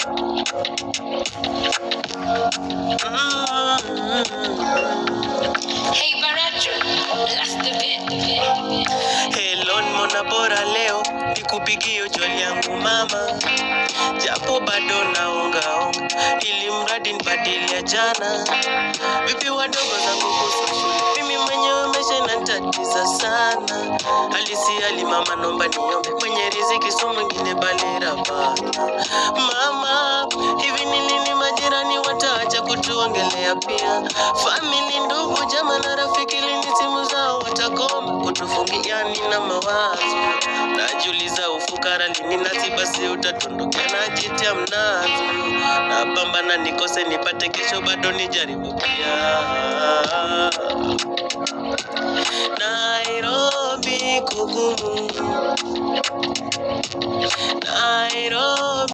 Hey Baracho, that's the bit. Hello, mbona bora leo nikupigie joli yangu mama, japo bado naongaonga, ili mradi nibadilia jana. Vipi wadogo zangu kuhusu shule, mimi mwenyewe maisha inanitatiza sana. Halisi hali mama, nomba niombe mwenye riziki, si mwingine bali Rabbana. Mama, hivi ni lini majirani wataacha kutuongelea pia? Famili, ndugu, jamaa na rafiki, lini simu zao watakoma kutufungia? Nina mawazo najiuliza, ufukara lini nasi basi utatundukia? Najitia mnazo, napambana nikose nipate kesho, bado nijaribu pia. Nairobi kugumu, Nairobi.